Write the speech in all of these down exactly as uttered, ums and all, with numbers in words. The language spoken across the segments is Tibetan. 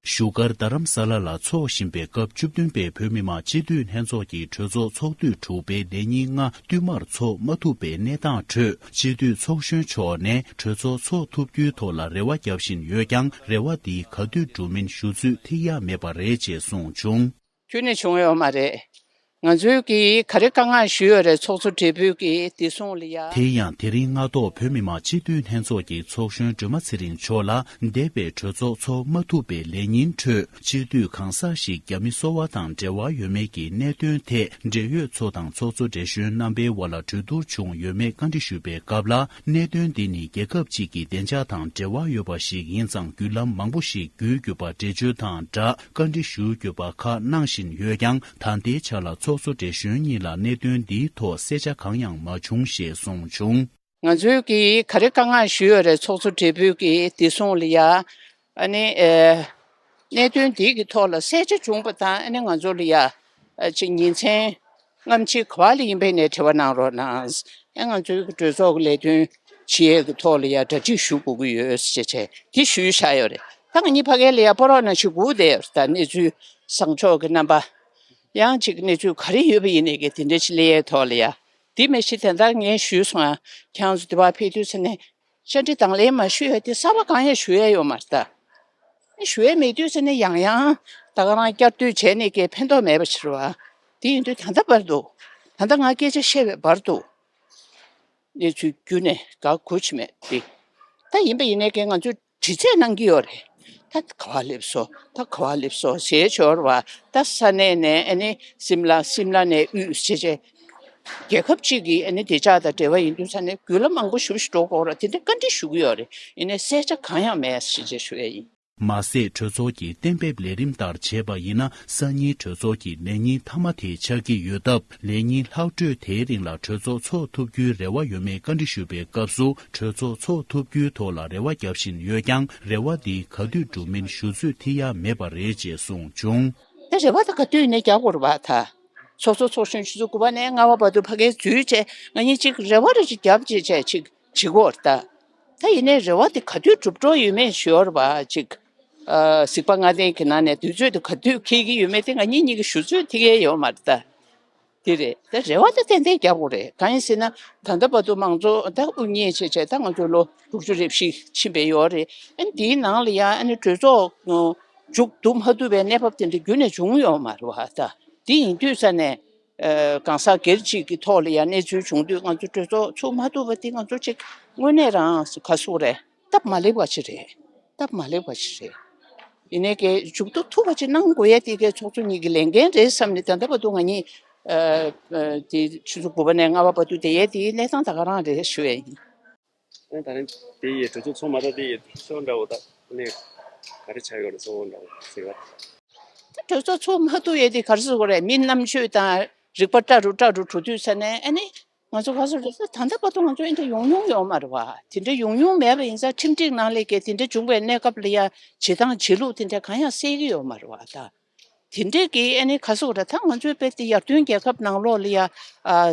བཞུགས་སྒར་རྡ་རམ་ས་ལ་ལ་འཚོགས་བཞིན་པའི་སྐབས་བཅུ་བདུན་པའི་བོད་མི་མང་སྤྱི་འཐུས་ལྷན་ཚོགས་ཀྱི་གྲོས་ཚོགས་ཚོགས་དུས་དྲུག་པའི་ལས་ཉིན་ལྔ་བསྟུད་མར་འཚོགས་མ་ཐུབ་པའི་གནས་སྟངས་ཁྲོད། སྤྱི་འཐུས་ཚོགས་གཞོན་མཆོག་ནས་གྲོས་ཚོགས་ཚོགས་ཐུབ་རྒྱུའི་ཐོག་ལ་རེ་བ་བརྒྱབ་བཞིན་ཡོད་ཀྱང་། རེ་བ་འདི་ག་དུས་འགྲུབ་མིན་ཞུ་ཚོད་ཐིག་ཡག་མེད་པ་རེད་ཅེས་གསུངས་བྱུང་། ཁྱོན་ནས་བྱུང་ཡོད་མ་རེད། ང་ཚོའི་གིས་ག་རེ་བཀའ་མངགས་ཞུས་ཡོད་རེད། ཚོགས་གཙོ་སྦྲེལ་པོས་ཀྱིས་བདེ་སྲུང་ལ་ཡ། དེ་ཡང་དེ་རིང་སྔ་ཐོག་བོད་མི་མང་སྤྱི་འཐུས་ལྷན་ཚོགས་ཀྱི་ཚོགས་གཞོན་སྒྲོལ་མ་ཚེ་རིང་མཆོག་ལ། འདས་པའི་གྲོས་ཚོགས་ཚོགས་མ་ཐུབ་པའི་ལས་ཉིན་ཁྲོད། སྤྱི་འཐུས་གང་ཟག་ཞིག་རྒྱ་མི་སོ་པ་དང་འབྲེལ་བ་ཡོད་མེད་ཀྱི་གནད་དོན་ཐད། འབྲེལ་ཡོད་ཚོ་དང་ཚོགས་གཙོ་སྦྲེལ་གཞོན་རྣམ་པའི་དབར་ལ་གྲོས་བསྡུར་བྱུང་ཡོད་མེད་བཀའ་འདྲི་ཞུས་པའི་སྐབས་ལ། གནད་དོན་འདི་ནི་རྒྱལ་ཁབ་ཅིག་གི་བདེ་འཇགས་དང་འབྲེལ་བ་ཡོད་པ་ཞིག་ཡིན་ཙང་། བརྒྱུད་ལམ་མང་པོ་ཞིག་བརྒྱུད་དགོས་པ་འགྲེལ་བརྗོད་དང་སྦྲགས། བཀའ་འདྲི་ཞུ་དགོས་པ་ཁག་གནང་བཞིན་ཡོད་ཀྱང་། ད་ལྟའི་ཆ་ལ་ཚོགས་གཙོ་སྦྲེལ་གཞོན་གཉིས་ལ་གནད་དོན་འདིའི་ཐོག་གསལ་ཆ་གང་ཡང་མ་བྱུང་ཞེས་གསུངས་བྱུང་། ང་ཚོའི་གིས་ག་རེ་བཀའ་མངགས་ཞུས་ཡོད་རེད། ཚོགས་གཙོ་སྦྲེལ་པོས་ཀྱིས་བདེ་སྲུང་ལ་ཡ། ཨ་ནི་ཨེ། གནད་དོན་འདི་གི་ཐོག་ལ་གསལ་ཆ་བྱུང་བ་དང་། ཨ་ནི་ང་ཚོ་ལ་ཡ། ཨ། ཅིག་ཉིན་མཚན་སྔ་ཕྱི་ག་པ་ལ་ཡིན་པ་ཡིན་ནའི་དྲི་བ་གནང་རོགས་གནང་། ཨ། ང་ཚོའི་གི་གྲོས་ཚོགས་ཀྱི་ལས་དོན་བྱེད་ཡས་ཀྱི་ཐོག་ལ་ཡ་གྲ་སྒྲིག་ཞུ་དགོས་ཀྱི་ཡོད་ཟེར་བྱས་དེ་ཞུས་བཞག་ཡོད་རེད། ད་ང་གཉིས་ཕ་གི་ལ་ཡ་སྤོ་རོགས་གནང་ཞུ་དགོས་བསྡད་ཡོད་རེད། ད་གནས་ཚུལ་བཟང་ཕྱོགས་ཀྱི་རྣམ་པ། ཡང་ཅིག་གནས་ཚུལ་ག་རེ་ཡོད་པ་ཡིན་ནའི་གི་དེ་འདྲ་ཅིག་སླེབས་ཡས་ཐོག་ལ་ཡ། དེ་མི་ཤེས། དེ་འདྲ་ངས་ཞུས་སོང་ཨ། ཁྱེད་རང་ཚོ་དེ་བར་ཕེབས་དུས་ཙ་ནས་བཅར་འདྲི་དང་ལེན་མ་ཞུས་ཡ་དེ་གསར་པ་གང་ཡང་ཞུ་ཡ་ཡོད་མ་རེད་ད། ཨ། ཞུ་ཡ་མེད་དུས་ཙ་ནས་ཡང་ཡང་ད་ག་རང་བསྐྱར་ཟློས་བྱས་ནས་ཀྱི་ཕན་ཐོགས་མེད་པ་ཕྱིར་བ། དེ་ཡིན་དུས་ད་ལྟ་བར་དུ། ད་ལྟ་ང་སྐད་ཆ་བཤད་པའི་བར་དུ། གནས་ཚུལ་བརྒྱུད་ནས་དགག་དགོས་ཀྱི་མེད་དེ། ད་ཡིན་པ་ཡིན་ནའི་ཀྱི་ང་ཚོས་དྲི་རྩད་གནང་གི་ཡོད་རེད། ད་ག་པར་སླེབས་སོང་། ད་ག་པར་སླེབས་སོང་ཟེར་ཞོར་བ། ད་ས་གནས་ནས་ཨ་ནི་སིམ་ལ། སིམ་ལ་ནས་དབུས་ཟེར་བྱས། རྒྱལ་ཁབ་ཅིག་གི་ཨ་ནི་བདེ་འཇགས་དང་འབྲེལ་བ་ཡིན་དུས་ས་ནས་བརྒྱུད་ལམ་མང་པོ་ཞེ་པོ་ཞིག་འགྲོ་དགོས་རེད། དེ་འདྲ་བཀའ་འདྲི་ཞུ་གི་ཡོད་རེད། ཡིན་ནའི་གསལ་ཆ་གང་ཡང་མེད་ཟེར་བྱས་ཞུ་ཡ་ཡིན། མ་ཟད། གྲོས་ཚོགས་ཀྱི་གཏན་འབེབས་ལས་རིམ་ལྟར་བྱས་པ་ཡིན་ན། སང་ཉིན་གྲོས་ཚོགས་ཀྱི་ལས་ཉིན་མཐའ་མ་དེ་ཆགས་ཀྱི་ཡོད་སྟབས། ལས་ཉིན་ལྷག་འཕྲོས་དེའི་རིང་ལ་གྲོས་ཚོགས་ཚོགས་ཐུབ་རྒྱུའི་རེ་བ་ཡོད་མེད་བཀའ་འདྲི་ཞུས་པའི་སྐབས་སུ། གྲོས་ཚོགས་ཚོགས་ཐུབ་རྒྱུའི་ཐོག་ལ་རེ་བ་བརྒྱབ་བཞིན་ཡོད་ཀྱང་། རེ་བ་འདི་ག་དུས་འགྲུབ་མིན་ཞུ་ཚོད་ཐིག་ཡག་མེད་པ་རེད་ཅེས་གསུངས་བྱུང་། ད་རེ་བ་ད་ག་དུས་ནས་རྒྱག་དགོས་རེད་པ། ད་ཚོགས་གཙོ་ཚོགས་གཞོན་ཆུ་ཚོད་དགུ་པ་ནས་ལྔ་པ་བར་དུ་ཕ་གིར་འཛུལ་བྱས། ང་གཉིས་གཅིག་རེ་བ་རེ་ཅིག་བརྒྱབ་བྱས་བྱས་ཅིག་བྱེད་དགོས་རེད་ད། ད་ཡིན་ནའི་རེ་བ་དེ་ག་དུས་འགྲུབ་འགྲོ་ཡོད་མེད་ཞུ་ཡོད་རེད་པ། ཅིག་ཨ། གཟིགས་པ་ལྔ་ལྡན་གྱི་ནང་ནས་དུས་ཚོད་དེ་ག་དུས་འཁེལ་གྱི་ཡོད་མེད་དེ་ང་གཉིས་གཉིས་ཀྱི་ཞུ་ཚོད་ཐིག་ཡས་ཡོད་མ་རེད་ད། དེ་རེད། ད་རེ་བ་ད་ཏན་ཏན་རྒྱག་དགོས་རེད། གང་ཡིན་ཟེར་ན། ད་ལྟ་བར་དུ་མང་གཙོ་ད་དབུ་བརྙེས་བྱས་བྱས་ད་ང་ཚོ་ལོ་དྲུག་ཅུ་རེ་བཞི་ཕྱིན་པ་ཡོད་རེད། ཨ་ནི་དེའི་ནང་ལ་ཡང་ཨ་ནི་གྲོས་ཚོགས་མཇུག་བསྡུ་མ་ཐུབ་པའི་གནས་བབ་དེ་འདྲ་རྒྱུན་ནས་བྱུང་ཡོད་མ་རེད་པ། ད་དེ་ཡིན་དུས་ས་ནས། ཨ། གང་ཟག་སྒེར་གཅིག་གི་ཐོག་ལ་ཡང་གནས་ཚུལ་བྱུང་དུས། ང་ཚོ་གྲོས་ཚོགས་ཚུགས་མ་ཐུབ་པ་དེ་ང་ཚོ་ཅིག་དངོས་གནས་རང་ག་ཟེར་དགོས་རེད། སྟབས་མ་ལེགས་པ་ཞིག་རེད། སྟབས་མ་ལེགས་པ་ཞིག་རེད། ཡིན་ནའི་ཀྱི་མཇུག་བསྡུ་ཐུབ་པ་ཅིག་གནང་དགོས་ཡ་དེ་གའི་ཚོགས་གཙོ་གཉིས་ཀྱི་ལས་འགན་རེད་བསམ་ནས། ད་ལྟ་བར་དུ་ང་གཉིས། ཨ། ཨ། དེ་ཆུ་ཚོད་དགུ་པ་ནས་ལྔ་པ་བར་དུ་བསྡད་ཡ་དེའི་གནས་སྟངས་ད་ག་རང་རེད་ཞུ་ཡ་ཡིན། ཨ། ད་རིང་དེ་ཡི་གྲོས་ཚོགས་ཚོགས་མ་ཐུབ་དེ་ཡི་གཙོ་བོ་འདྲ་བོ་ད་ནས་ག་རེ་ཆགས་ཡོད་རེད། གཙོ་བོ་འདྲ་བོ་ཟེར་བ། ད་གྲོས་ཚོགས་ཚོགས་མ་ཐུབ་ཡས་དེ་ག་རེ་ཟེར་དགོས་རེད། མི་རྣམ་དཔྱོད་དང་རིག་པ་བཀྲ་རུ་བཀྲ་རུ་འགྲོ་དུས་ས་ནས། ཨ་ནི་ང་ཚོ་ག་ཟེར་དགོས་རེད། ད་ལྟ་བར་དུ་ང་ཚོ་འདི་འདྲ་ཡོང་མྱོང་ཡོད་མ་རེད་པ། དེ་འདྲ་ཡོང་མྱོང་མེད་པ་ཡིན་ཙང་། ཁྲིམས་སྒྲིག་ནང་ལས་ཀྱི་དེ་འདྲ་བྱུང་བའི་གནས་སྐབས་ལ་ཡ་བྱེད་སྟངས་བྱེད་ལུགས་དེ་འདྲ་གང་ཡང་གསལ་གྱི་ཡོད་མ་རེད་པ། ད་དེ་འདྲས་ཀྱི་ཨ་ནི་ག་ཟེར་དགོས་རེད། ད་ང་ཚོའི་དཔེ་དེ་ཡར་ཐོན་རྒྱལ་ཁབ་ནང་ལོགས་ལ་ཡ། ཨ།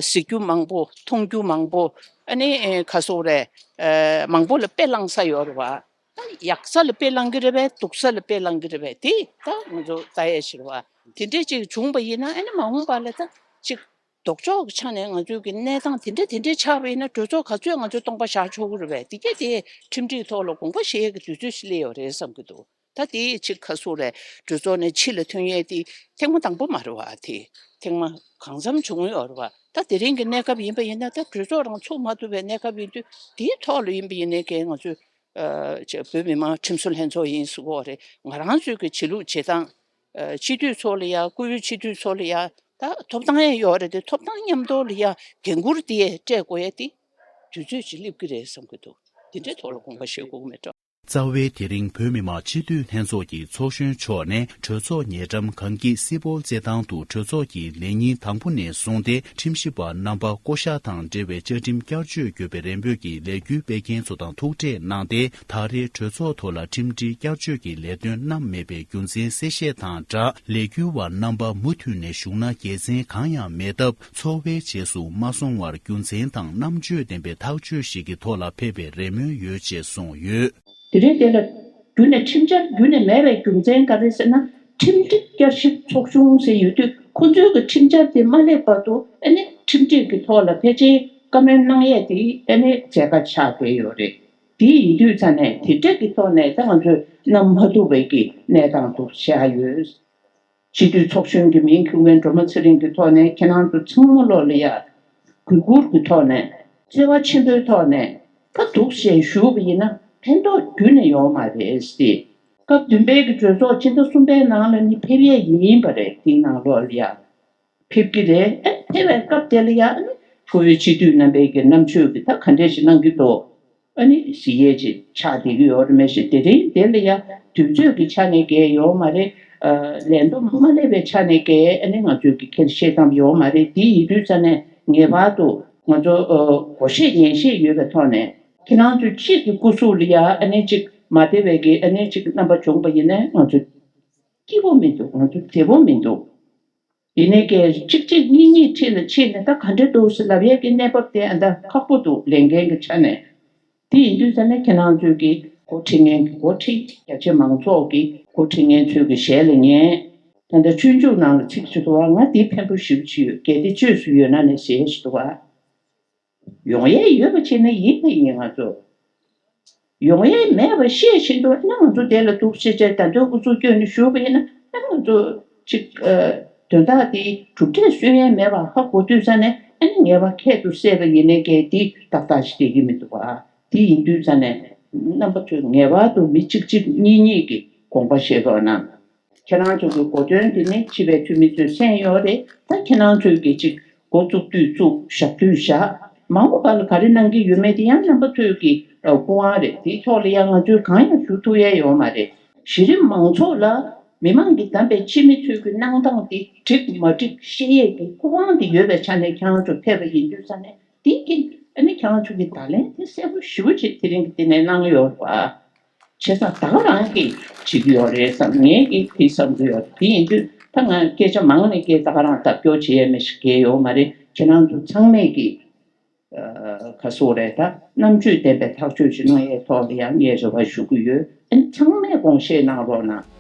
གཟིགས་རྒྱུ་མང་པོ། མཐོང་རྒྱུ་མང་པོ། ཨ་ནི་ཨེ། ག་ཟེར་དགོས་རེད། ཨ། མང་པོ་ལ་དཔེ་བླངས་ས་ཡོད་རེད་པ། ད་ཡག་ས་ལ་དཔེ་བླངས་ཀྱི་རེད་པས། སྡུག་ས་ལ་དཔེ་བླངས་ཀྱི་རེད་པས། དེ་ད་ང་ཚོ་ལྟ་ཡས་ཞིག་རེད་པ། དེ་འདྲས་ཅིག་བྱུང་བ་ཡིན་ན། ཨ་ནི་མ་འོངས་པ་ལ་ད་ཅིག་ལྡོག་ཕྱོགས་ཀྱི་ཆ་ནས་ང་ཚོའི་གི་གནས་སྟངས་དེ་འདྲ་དེ་འདྲ་ཆགས་པ་ཡིན་ན། གྲོས་ཚོགས་ག་ཚོད་ང་ཚོས་སྟོང་པ་བཞག་ཆོག་གི་རེད་པས། དེ་གས་དེ་ཁྲིམས་སྒྲིག་ཐོག་ལ་དགོངས་པ་བཞེས་ཡས་ཀྱི་དུས་ཚོད་ཞིག་སླེབས་ཡོད་རེད་བསམ་གྱི་འདུག་ད་དེ་ཅིག་ག་ཟེར་དགོས་རེད། གྲོས་ཚོགས་ནས་ཕྱི་ལ་ཐོན་ཡས་དེ་ཐེངས་མ་དང་པོ་མ་རེད་པ། དེ་ཐེངས་མ་གང་འཚམ་བྱུང་ཡོད་རེད་པ། ད་དེ་རིང་གི་གནས་སྐབས་ཡིན་པ་ཡིན་ན། ད་གྲོས་ཚོགས་རང་ཚུགས་མ་ཐུབ་པའི་གནས་སྐབས་ཡིན་དུས། དེའི་ཐོག་ལ་ཡིན་པ་ཡིན་ནའི་ཀྱི་ང་ཚོས། ཨ། བོད་མི་མང་ཁྲིམས་བཟོ་ལྷན་ཚོགས་ཡིན་ཟེར་དགོས་རེད། ང་རང་ཚོའི་གི་བྱེད་ལུགས་བྱེད་སྟངས། ཨ། སྤྱི་འཐུས་ཚོ་ལ་ཡ། བཀུར་འོས་སྤྱི་འཐུས་ཚོ་ལ་ཡ་ད་ཐོབ་ཐང་ཡང་ཡོད་རེད་དེ། ཐོབ་ཐང་མཉམ་དུ་ལ་ཡ་འགན་འཁུར་དེ་སྤྲད་དགོས་ཡ་དེ་དུས་ཚོད་ཅིག་སླེབས་ཀྱི་རེད་བསམ་གྱི་འདུག་དེ་འདྲའི་ཐོག་ལ་དགོངས་པ་བཞེས་དགོས་ཀྱི་མེད་འགྲོ། རྩ་བའི་དེ་རིང་བོད་མི་མང་སྤྱི་འཐུས་ལྷན་ཚོགས་ཀྱི་ཚོགས་གཞོན་མཆོག་ནས། གྲོས་ཚོགས་ཉེ་འགྲམ་གངས་སྐྱིད་སིལ་སྤོལ་རྩེད་ཐང་དུ་གྲོས་ཚོགས་ཀྱི་ལས་ཉིན་དང་པོ་ནས་བཟུང་སྟེ། ཁྲིམས་ཞིབ་པ་རྣམ་པ་བསྐོ་གཞག་དང་འབྲེལ་བའི་བཅའ་ཁྲིམས་བསྐྱར་བཅོས་དགོས་པའི་རེ་འབོད་ཀྱི་ལས་འགུལ་སྤེལ་མཁན་ཚོ་དང་ཐུག་འཕྲད་གནང་སྟེ། ད་རེས་གྲོས་ཚོགས་ཐོག་ལ་ཁྲིམས་སྒྲིག་བསྐྱར་བཅོས་ཀྱི་ལས་དོན་བསྣམས་མེད་པའི་རྒྱུ་མཚན་གསལ་བཤད་དང་སྦྲགས། ལས་འགུལ་བ་རྣམ་པ་མུ་མཐུད་ནས་བཞུགས་ན་དགེ་མཚན་གང་ཡང་མེད་སྟབས། འཚོ་བའི་རྗེས་སུ་མ་སོང་བར་རྒྱུ་མཚན་དང་རྣམ་དཔྱོད་ལྡན་པའི་ཐག་གཅོད་ཞིག་གི་ཐོག་ལ་ཕེབས་པའི་རེ་སྨོན་ཡོད་ཅེས་གསུངས་ཡོད། དེ་རིང་དེ་ལ་ བརྒྱུད་ནས་ཁྲིམས་འཆར་བརྒྱུད་ནས་མེད་པའི་རྒྱུ་མཚན་ག་རེ་ཟེར་ན། ཁྲིམས་སྒྲིག་བསྐྱར་ཞིབ་ཚོགས་ཆུང་ཟེར་ཡོད་དུས་ཁོ་ཚོའི་གི་ཁྲིམས་འཆར་དེ་མ་སླེབས་བར་དུ་ཨ་ནི་ཁྲིམས་སྒྲིག་གི་ཐོག་ལ་ཕལ་ཆེར་བཀའ་མོལ་གནང་ཡས་དེ་ཨ་ནི་མཛད་དཀའ་ཆགས་བསྡད་ཡོད་རེད། དེ་ཡིན་དུས་ཙང་ནས་དེ་འདྲ་གི་ཐོག་ནས་ད་ང་ཚོས་བསྣམས་མ་ཐུབ་པའི་གི་གནས་སྟངས་འདུག་བཤད་ཡོད། སྤྱི་འཐུས་ཚོགས་གཞོན་གྱི་མིང་འཁྱོངས་མཁན་སྒྲོལ་མ་ཚེ་རིང་གི་ཐོག་ནས་ཁྱེད་རང་ཚོ་ཚང་མ་ལོག་ལ་ཡ་གུས་བཀུར་གྱི་ཐོག་ནས་བརྩེ་བ་ཆེན་པོའི་ཐོག་ནས་ད་འདུག་ཞེས་ཞུས་པ་ཡིན་ན་ཕན་ཐོགས་རྒྱུན་ནས་ཡོང་མ་རེད་ཟེར། སྐབས་བདུན་པའི་གི་གྲོས་ཚོགས་ཕྱི་ཟླ་གསུམ་པའི་ནང་ལ་ནི་ཕེབས་ཡས་ཡིན་པ་རེད། དེའི་ནང་ལོགས་ལ་ཡ་ཕེབས་ཀྱི་རེད། ཨ་ཕེབས་པའི་སྐབས་དེ་ལ་ཡ་ཨ་ནི་ཁོ་བོའི་སྤྱི་འཐུས་རྣམ་པའི་གི་རྣམ་དཔྱོད་ཀྱི་ད་ག་འདྲས་ཞིག་གནང་གི་འདུག་ཨ་ནི་གཟིགས་ཡས་ཅིག་ཆགས་བསྡད་ཀྱི་ཡོད་རེད་མེད་ཤེས། དེ་རིང་དེ་ལ་ཡ་དུས་ཚོད་ཀྱི་ཆ་ནས་འགལ་ཡོད་མ་རེད། ཨ་ལས་བསྡོམས་མ་སླེབས་པའི་ཆ་ནས་འགལ་ཨ་ནི་ང་ཚོས་ཀྱི་ཁྱེར་བཤད་སྟངས་ཡོད་མ་རེད། དེ་ཡིན་དུས་ཙང་ནས་ངེས་པར་དུ་ང་ཚོ་ཨ་གོ་ཤེས་ཉན་ཤེས་ཡོད་པའི་ཐོག་ནས་ཁྱེད་རང་ཚོ་གཅིག་གི་སྐུ་གཟུགས་ལ་ཡ་ཨ་ནི་གཅིག་མ་བདེ་བའི་གི་ཨ་ནི་གཅིག་རྣམ་པ་བྱུང་པ་ཡིན་ན་ང་ཚོ་སྐྱིད་པོ་མི་འདུག་ང་ཚོ་བདེ་པོ་མི་འདུག་ཡིན་ནའི་ཀྱང་གཅིག་གཅིག་གཉིས་གཉིས་འཁྲིས་ལ་ཕྱིན་ནས་ད་ག་འདྲ་འདུག་ཟེར་ལབ་ཡས་ཀྱི་གནས་བབ་དེ་ཨ་ད་ཁག་པོ་འདུག་ལས་འགན་གྱི་ཆ་ནས། དེ་ཡིན་དུས་ཙང་ནས་ཁྱེད་རང་ཚོས་ཀྱི་འགོ་ཁྲིད་མཁན་གྱི་འགོ་ཁྲིད། རྒྱ་ཆེ་མང་ཚོགས་ཀྱི་འགོ་ཁྲིད་མཁན་ཚོས་ཀྱི་ཞལ་ལ་ཉན། ད་ལྟ་ཆོས་འབྱུང་ནང་ལ་ཚིག་ཅིག་འདུག་བ། ང་འདི་ཕན་པོ་ཞེ་པོ་ཅིག་ཡོད། གལ་ཏེ་བཅོས་སུ་ཡོད་ན་ནས་ཟེར་ཞིག་འདུག་བ། ཡོང་ཡས་ཡོད་པ་བྱས་ན་ཡིན་ད་ཡིན། ང་ཚོ་ཡོང་ཡས་མེད་པ་ཤེས་བཞིན་དུ་ཨ་ནི་ང་ཚོ་དེ་ལ་འདུག་ཅེས་བྱས་ད་དུང་ཨུ་ཚུགས་སྐྱོན་ནས་ཞུགས་པ་ཡིན་ན་ཨ་ནི་ང་ཚོ་ཅིག་ཨ་དོན་དག་དེ་གྲུབ་འབྲས་སོན་ཡས་མེད་པ་ཧ་གོ་དུས་ཙང་ནས་ཨ་ནི་ངེས་པ་ཁྱད་དུ་བསད་པ་ཡིན་ནའི་ཀྱང་དེ་ཏག་ཏག་ཞིག་བསྡད་ཀྱི་མི་འདུག་བ། དེ་ཡིན་དུས་ཙང་ནས་རྣམ་པ་ཚོས་ངེས་པར་དུ་མི་གཅིག་གཅིག་གཉིས་གཉིས་ཀྱི་དགོངས་པ་བཞེས་རོགས་གནང་། ཁྱེད་རང་ཚོ་གི་གོ་སྟོན་དེ་ནི་སྤྱི་པའི་འཐུས་མི་ཚོས་གསན་ཡོད་རེད། ད་ཁྱེད་རང་ཚོས་ཀྱི་ཅིག་འགོ་བཙུགས་དུས་བཙུགས། བཞག་དུས་བཞག་མ་འོངས་པ་ལ་ག་རེ་གནང་གི་ཡོད་མེད་དེ་ཡང་རྣམ་པ་ཚོས་ཀྱི་སྐུ་དབང་རེད། དེའི་ཐོག་ལ་ཡང་ང་ཚོས་གང་ཡང་ཞུ་ཐུབ་ཡས་ཡོད་མ་རེད། གཞི་རིམ་མང་ཚོགས་ལ་མི་མང་གིས་བདམས་པའི་སྤྱི་མི་ཚོས་ཀྱི་གནང་སྟངས་དེ་འགྲིག་མ་འགྲིག་ཤེས་ཡས་ཀྱི་སྐུ་དབང་དེ་ཡོད་པའི་ཆ་ནས་ཁྱེད་རང་ཚོ་ཕེབས་པ་ཡིན་དུས་ཙང་ནས་དེ་གི་ཨ་ནི་ཁྱེད་རང་ཚོ་གི་བརྡ་ལན་དེ་གསལ་པོ་ཞེ་པོ་ཅིག་དེ་རིང་གི་དེ་ནས་གནང་ཡོད་པ། བྱས་ཙང་ད་ག་རང་གིས་བྱེད་ཀྱི་ཡོད་རེད་བསམ། ངས་ཀྱིས་དེ་བསམ་གྱི་ཡོད། དེ་ཡིན་དུས་ད་ང་སྐད་ཆ་མང་ནས་སྐད་ད་ག་རང་ལྡབ་སྐྱོར་བྱེད་ཡས་མི་ཞིག་གས་ཡོད་མ་རེད། ཁྱེད་རང་ཚོ་ཚང་མས་ཀྱིས་ཨ་ག་སོགས་རེད། ད་རྣམ་དཔྱོད་ལྡན་པའི་ཐག་གཅོད་ཅིག་གནང་ཡས་ཐོག་ལ་ཡང་ངས་རེ་བ་ཞུ་གི་ཡོད། ཨ་ནི་ཚང་མས་དགོངས་བཞེས་གནང་རོགས་གནང་།